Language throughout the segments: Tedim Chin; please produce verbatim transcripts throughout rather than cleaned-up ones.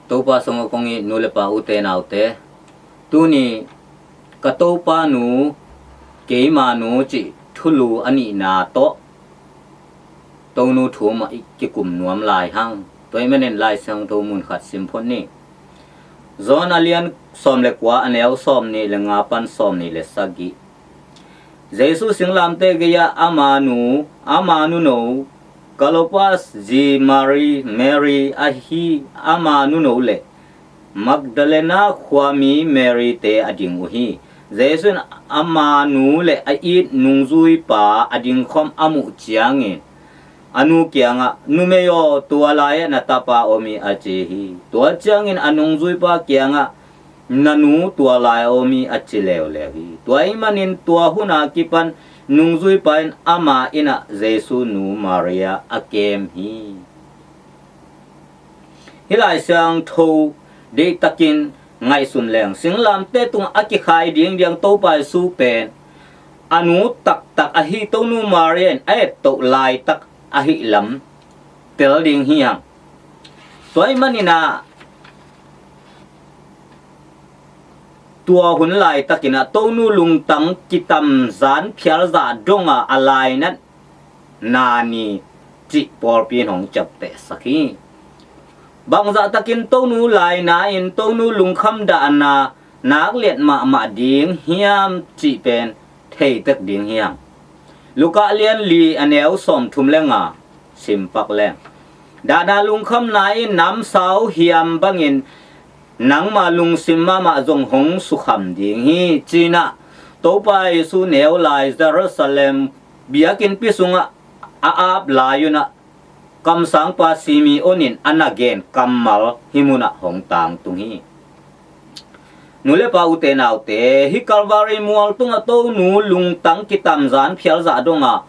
Topa sungah kong it nu le pa, ute naute, tuni ka Topa nu, keima nu cih thulu a nihna tawh Tonu thu mah i kikum nuam lai hang. Tua ahih manin Lai Siangtho mun khat sim phot ni. John a lian sawm le kua, a neu sawm nih le nga pan sawm nih le sagih. Jesu singlamteh gei-ah ama nu, ama nuno, Clopas zi Mari, Mary ahi ama nuno le Magdalena khuami Mary te a ding uh hi. Jesu in ama nu le a it nungzuipa a dingkhawm a muh ciangin a nu kiangah, "Numei aw, tua lai-ah na tapa om hi," a ci hi. Tua ciangin a nungzuipa kiangah, "Na nu tua lai-ah om hi," a ci leuleu hi. Tua ahih manin tua hun a kipan nungzuipa in ama inn ah Jesu nu Maria a kem hi. Hih Lai Siangtho deihtakin ngaihsun leng, singlamteh tungah a kikhai dingdiang Topa Jesu pen a nu taktak ahi Tonu Maria in a ettoh laitak ahih lam tel ding hi hang. Tua ahih manin ah, tua hun laitakin ah Tonu lungtang kitamzan phialzah dong a, a lainat na ni cih pawlpi in hong ciaptehsak hi. Bangzahtakin Tonu laina in Tonu lungkham dahna nak liat mahmah ding hiam cih pen theitek ding hiam? Luka lian li, a neu sawmthum le nga sim pak leng, "Dahna lungkhamna in namsau hiam bangin nangma lungsim mahmah zong hong sukham ding hi," ci-in ah Topa Jesu neu lai Jerusalem biakinnpi sungah a ap lai-un ah kamsangpa Simeon in a na gen kammal hih munah hong tangtung hi. Nu le pa, ute naute, hih Calvary mual tungah Tonu lungtang kitamzan phialzah dong a,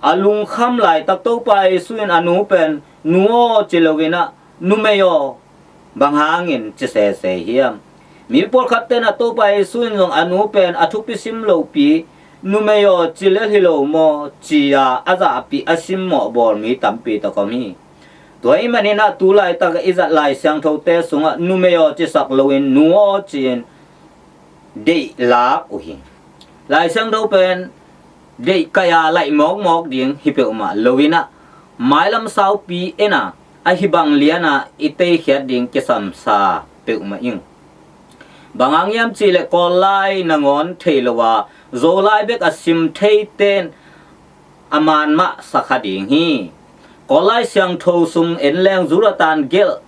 a lungkham laitak Topa Jesu in a nu pen "Nu aw" ci loin ah "Numei aw" bang hangin ci sese hiam? Mi pawlkhatte in ah Topa Jesu in zong a nu pen a thupi sim lopi "Numei aw" ci lel hi lo maw, ci-a a zahpih a simmawh bawl mi tampi tak om hi. Tua ahih manin ah tu laitak i zat Lai Siangthote sungah "Numei aw" cisak loin "Nu aw" ci-in deih lak uh hi. Lai Siangtho pen deih kaih a laih mawkmawk ding hi peuhmah loin ah, mailam saupi en a, ahi bang lian a i teikhiat ding kisamsa peuhmah ing. Bang hang hiam cih leh Kawl lai nangawn thei lo a, Zolai bek a sim theite in a man mah sa kha ding hi. Kawl Lai Siangtho sung en leng, Jonathan gelh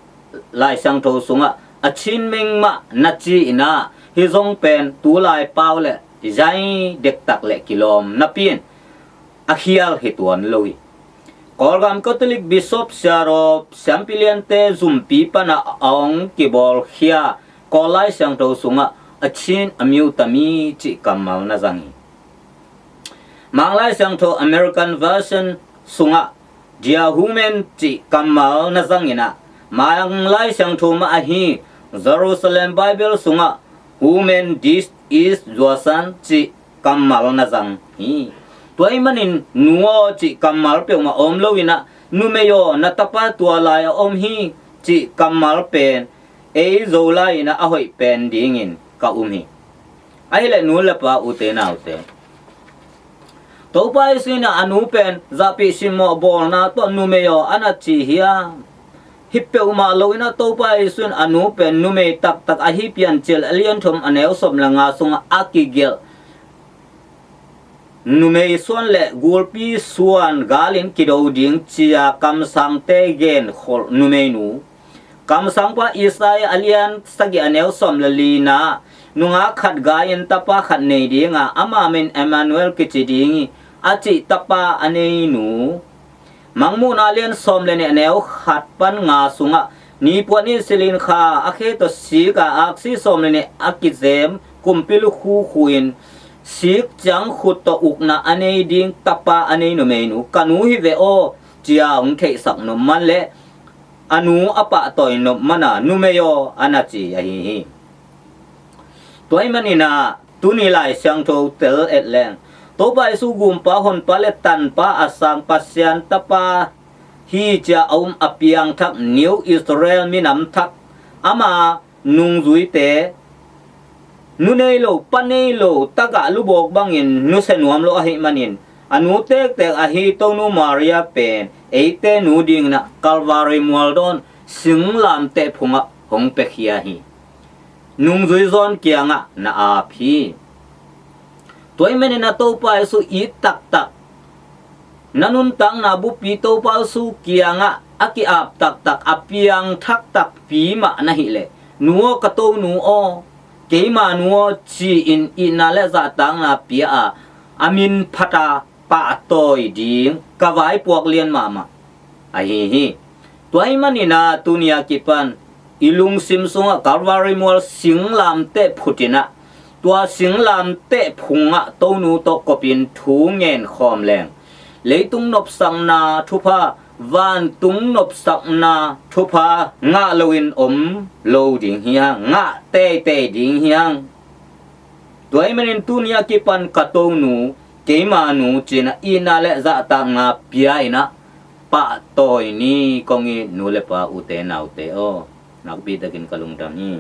Lai Siangtho sungah a Chin Meng mah na ci-in ah, hih zong pen tulai pau le zai dektak le kilawm napi-in a khial hi tuan lo hi. Kawlgam Catholic Bishop, Siaraw, siampi liante zumpi panah a hong kibawlkhia Kawl Lai Siangtho sungah "A Chin, a Myo, a Tami" cih kammal na zang hi. Mang Lai Siangtho American Version sungah "Dear Women" cih kammal na zangin ah, Mang Lai Siangtho mah ahi Jerusalem Bible sungah "Women, this is your son" cih kammal na zang hi. Tua ahih manin "Nu aw" cih kammal peuhmah om loin ah, "Numei aw, na tapa tua lai-ah om hi" cih kammal pen ei Zolai in ah a hoih pen dingin ka um hi. Ahih leh nu le pa, ute naute, Topa Jesu in ah a nu pen zahpih simmawh bawlna tawh "Numei aw" a na ci hiam? Hi peuhmah loin ah Topa Jesu in a nu pen numei taktak ahi Piancil a lian thum, a neu sawm le nga sungah a kigelh, "Numei suan le gulpi suan galin kido ding," ci-a kamsangte genkholh numeinu. Kamsangpa Isaiah a lian sagih, a neu sawm le lina, "Nungak khat gai-in tapa khat nei ding a, ama min Emmanuel kici ding hi," a cih tapa a neinu. Mangmuhna lian sawm le nih, a neu khat pan nga sungah, "Nipuan in silin kha a khe tawh sik a, aksi sawm le nih a kizem kumpi lukhu khu-in sik ciang khut tawh ukna a nei ding tapa a nei numeinu, "Ka nu hi ve aw," ci-a hong theihsak nop man le a nu a pahtawi nop man a, "Numei aw" a na ci ahi hi. Tua ahih manin ah tuni Lai Siangtho tel et leng, Topa Jesu Gumpa, Honpa le Tanpa a sang Pasian Tapa hi ci-a a um a piangthak New Israel minam thak ama nungzuite nu nei lo, pa nei lo, tagah lubawk bangin nusia nuam lo ahih manin, a nu tektek ahi Tonu Maria pen eite nu dingin ah Kalvari mualdawn singlamteh phungah hong piakhia hi. Nungzui zawn kiangah na ap hi. Tua ahih manin a Topa Jesu it taktak, na nuntakna buppi Topa Jesu kiangah a ki-ap taktak, a piangthak takpi mah na hih leh, nu aw, ka Tonu aw, keima nu aw, ci-in itna le zahtakna pia a, a min phat a pahtawi ding, ka vaipuak lian mahmah ahi hi. Tua ahih manin ah tuni a kipan i lungsim sungah Kalvari mual singlamteh phut in ah, tua singlamteh phungah Tonu tawh kopin thu ngen khawm leng, leitung nopsakna thupha, vantung nopsakna thupha ngah loin om lo ding hi hang, ngah teitei ding hi hang. Tua ahih manin tuni a kipan ka Tonu, keima nu ci-in ah itna le zahtakna pia in ah pahtawi ni, kong it nu le pa, ute naute aw. Nakpi takin ka lungdam hi.